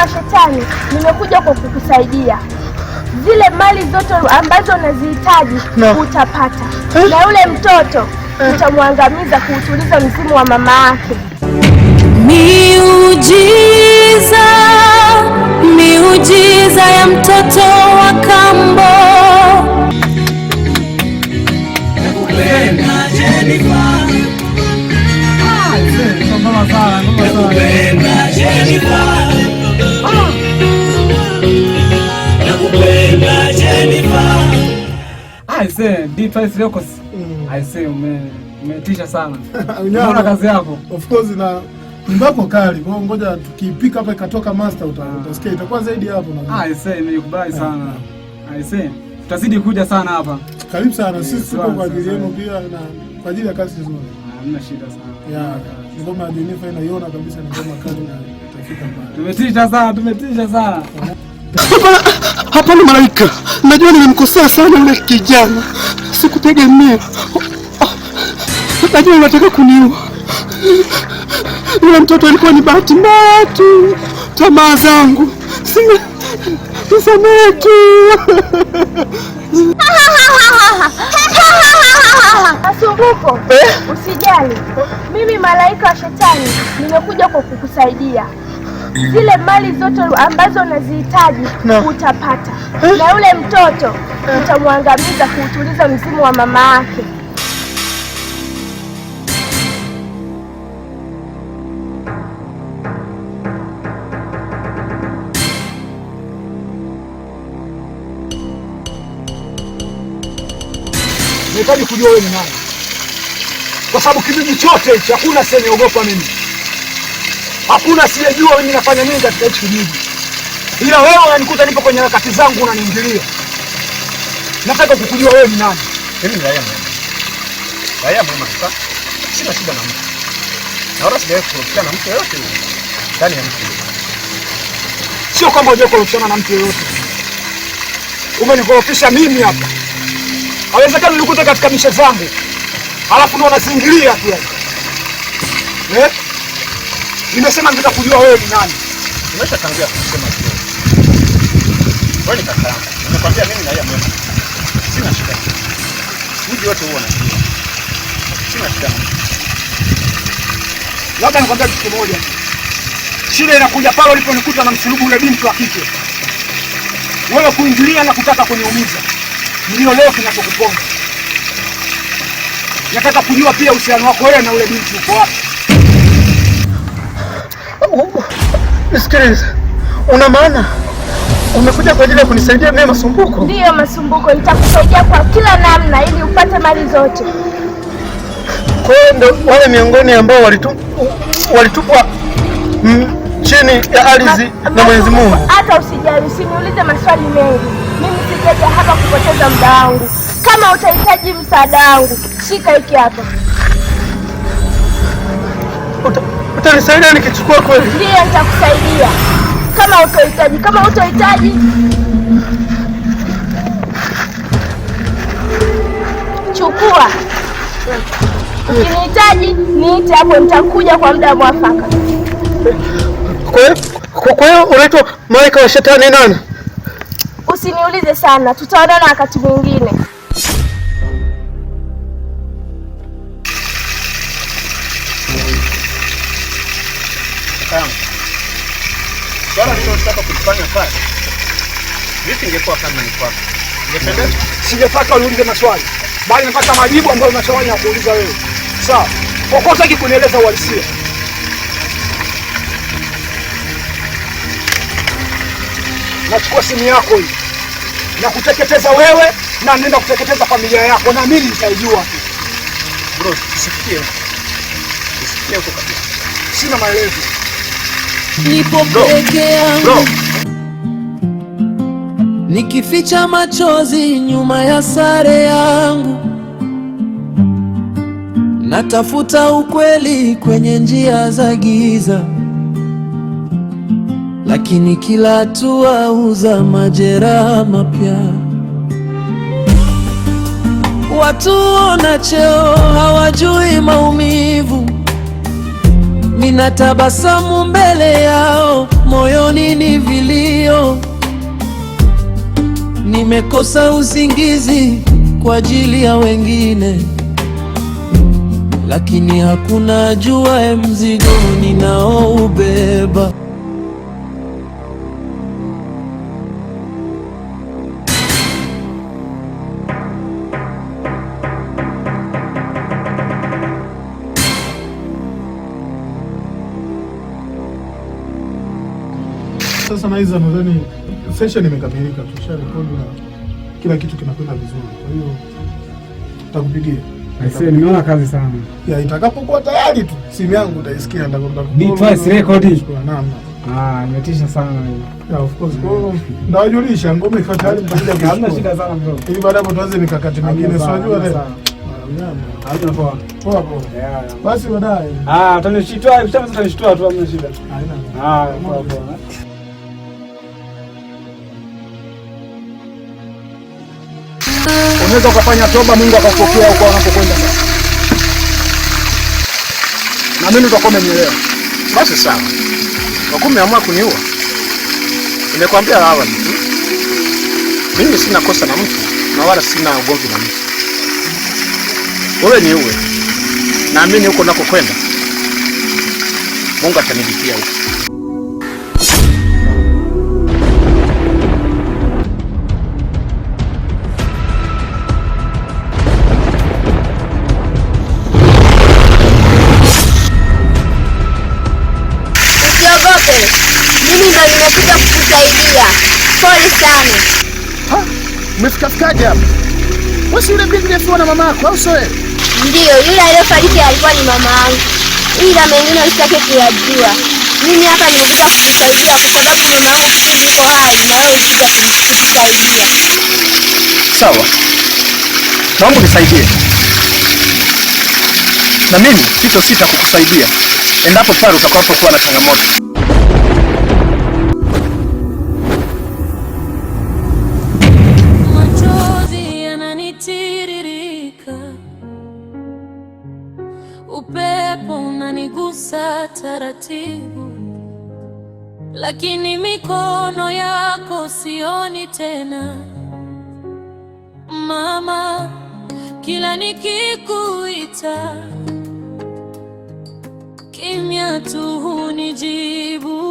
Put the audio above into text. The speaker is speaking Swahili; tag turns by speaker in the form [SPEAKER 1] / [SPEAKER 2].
[SPEAKER 1] Malaika wa Shetani, nimekuja kwa kukusaidia. Zile mali zote ambazo unazihitaji
[SPEAKER 2] No.
[SPEAKER 1] utapata, na yule mtoto utamwangamiza kuutuliza mzimu wa mama yake.
[SPEAKER 3] Miujiza, miujiza ya mtoto wa kambo.
[SPEAKER 4] Nakupenda Jennifer. Nakupenda Jennifer. Nakupenda Jennifer.
[SPEAKER 5] Aisee, D-Price Records. Aisee, umetisha sana. Umeona kazi yako?
[SPEAKER 2] Of course, na nyimbo yako kali. Kwa hiyo ngoja tukiipika hapa ikatoka master utasikia itakuwa zaidi hapo na.
[SPEAKER 5] Aisee, nimeikubali sana. Aisee, tutazidi kuja sana hapa.
[SPEAKER 2] Karibu sana. Sisi tuko
[SPEAKER 5] Sawa,
[SPEAKER 2] kwa ajili
[SPEAKER 5] sawa.
[SPEAKER 2] yenu pia na kwa ajili ya kazi nzuri.
[SPEAKER 5] Hamna shida sana.
[SPEAKER 2] Yeah, ngoma ya Jennifer inaiona kabisa ni ngoma kali na itafika mbali.
[SPEAKER 5] Tumetisha sana, tumetisha sana.
[SPEAKER 6] Hapana, hapana malaika, najua nilimkosea sana yule kijana, sikutegemea. Najua unataka kuniua. Yule mtoto alikuwa ni bahati mbaya tu, tamaa zangu. Nisamehe tu.
[SPEAKER 1] Masumbuko, usijali. Mimi malaika wa Shetani nimekuja kwa kukusaidia. Zile mali zote ambazo unazihitaji
[SPEAKER 2] No.
[SPEAKER 1] utapata, na yule mtoto utamwangamiza kuutuliza mzimu wa mama yake.
[SPEAKER 7] Nahitaji kujua wewe ni nani, kwa sababu kijiji chote hichi hakuna asiyeniogopa mimi, hakuna asiyejua mimi nafanya nini katika hichi kijiji, ila wewe unanikuta nipo kwenye harakati zangu unaniingilia. Nataka kukujua wewe ni nani.
[SPEAKER 8] Mimi ni raia mwema, raia mwema kabisa, sina shida na mtu na wala sijawahi kukorofishana na mtu yoyote yule ndani ya mtu.
[SPEAKER 7] Sio kwamba hujakorofishana na mtu yoyote, umenikorofisha mimi hapa. Haiwezekani nikuta katika mishe zangu alafu ndo unazingilia tu yani. Eh? Nimesema nataka kujua wewe ni nani.
[SPEAKER 8] Nimeshatangulia kusema tu. Wewe ni kaka yangu, nimekwambia mimi raia mwema, sina shida. Mji wote huo unajua, sina shida na mtu.
[SPEAKER 7] Labda nikwambia kitu kimoja. Shida inakuja pale uliponikuta na msulubu ule binti wa kike. Wewe kuingilia na kutaka kuniumiza. Ndio leo kinachokuponza. Nataka kujua pia uhusiano wako wewe na ule binti uko wapi.
[SPEAKER 6] Nisikilize, una maana umekuja kwa ajili ya kunisaidia mimi Masumbuko?
[SPEAKER 1] Ndiyo Masumbuko, nitakusaidia kwa kila namna ili upate mali zote.
[SPEAKER 6] Kwa hiyo ndo wale miongoni ambao walitupwa chini ya ardhi na Mwenyezi Mungu.
[SPEAKER 1] Hata usijali, usiniulize maswali mengi. Mimi sijaja hapa kupoteza muda wangu. Kama utahitaji msaada wangu, shika hiki hapa.
[SPEAKER 6] Utanisaidia nikichukua kweli?
[SPEAKER 1] Ndiyo, nitakusaidia kama utahitaji. Kama utahitaji, chukua. Ukinihitaji niite hapo, nitakuja kwa muda mwafaka.
[SPEAKER 6] Kwa hiyo unaitwa malaika wa shetani nani?
[SPEAKER 1] Usiniulize sana, tutaonana wakati mwingine.
[SPEAKER 8] Kaka yangu, swala lililotaka kulifanya pale, vipi ingekuwa kama ni kwako? Ingependeza?
[SPEAKER 7] Sijataka uniulize maswali, bali nataka majibu ambayo maswali ya kuuliza wewe. Sawa? Kwa kuwa hutaki kunieleza uhalisia. Nachukua simu yako hii na kuteketeza wewe na nenda kuteketeza familia yako, na mimi nitaijua tu.
[SPEAKER 8] Bro, tusifikie huko. Tusifikie huko kabisa.
[SPEAKER 7] Sina maelezo.
[SPEAKER 3] Nipo peke yangu
[SPEAKER 8] Bro,
[SPEAKER 3] nikificha machozi nyuma ya sare yangu, natafuta ukweli kwenye njia za giza, lakini kila hatua huza majeraha mapya. Watu wana cheo hawajui maumivu. Ninatabasamu mbele yao, moyoni ni vilio. Nimekosa usingizi kwa ajili ya wengine, lakini hakuna ajuaye mzigo ninaoubeba.
[SPEAKER 2] Sasa na hizo nadhani session imekamilika, tusha rekodi na kila kitu kinakwenda vizuri. Kwa hiyo nitakupigia.
[SPEAKER 5] Aisee, nimeona kazi sana.
[SPEAKER 2] Ya, itakapokuwa tayari tu simu yangu utaisikia, nitakwenda
[SPEAKER 5] Be Twice record.
[SPEAKER 2] Naam.
[SPEAKER 5] Ah, imetisha sana hiyo.
[SPEAKER 2] Yeah, of course. Kwa hiyo ndawajulisha ngoma ikiwa tayari mtakuja
[SPEAKER 5] Hamna
[SPEAKER 2] kuichukua.
[SPEAKER 5] shida sana bro.
[SPEAKER 2] Ili baada hapo tuanze mikakati mingine, si unajua
[SPEAKER 5] Hamna
[SPEAKER 2] leo.
[SPEAKER 5] sana. Hamna poa.
[SPEAKER 2] Poa poa.
[SPEAKER 5] Yeah, yeah.
[SPEAKER 2] Basi baadaye.
[SPEAKER 5] Ah, utanishtua, ukishamaliza utanishtua tu, hamna shida.
[SPEAKER 2] Haina.
[SPEAKER 5] Ah, poa poa.
[SPEAKER 7] Unaweza ukafanya toba, Mungu akakupokea huko unapokwenda sasa. Na mimi utakuwa umenielewa.
[SPEAKER 8] Basi sawa, kwa kuwa umeamua kuniua, nimekwambia awali tu, mimi sina kosa na mtu na wala sina ugomvi na mtu. Wewe niue, naamini huko nakokwenda Mungu atanilipia huko.
[SPEAKER 1] Usiogope, mimi ndo nimekuja kukusaidia. Pole sana.
[SPEAKER 8] Umefikafikaje hapa? Wewe si yule binti aliyefiwa na mama yako au sio wewe?
[SPEAKER 1] Ndiyo, yule aliyofariki alikuwa ni mama yangu, ila mengine usitake kuyajua. Mimi hapa nimekuja kukusaidia kwa sababu mama yangu kipindi yuko hai na wewe ulikuja kutusaidia.
[SPEAKER 8] Sawa, naomba unisaidie, na mimi sitosita kukusaidia endapo pale utakapokuwa na changamoto.
[SPEAKER 9] Machozi yananitiririka, upepo unanigusa taratibu, lakini mikono yako sioni tena. Mama, kila nikikuita, kimya tu hunijibu.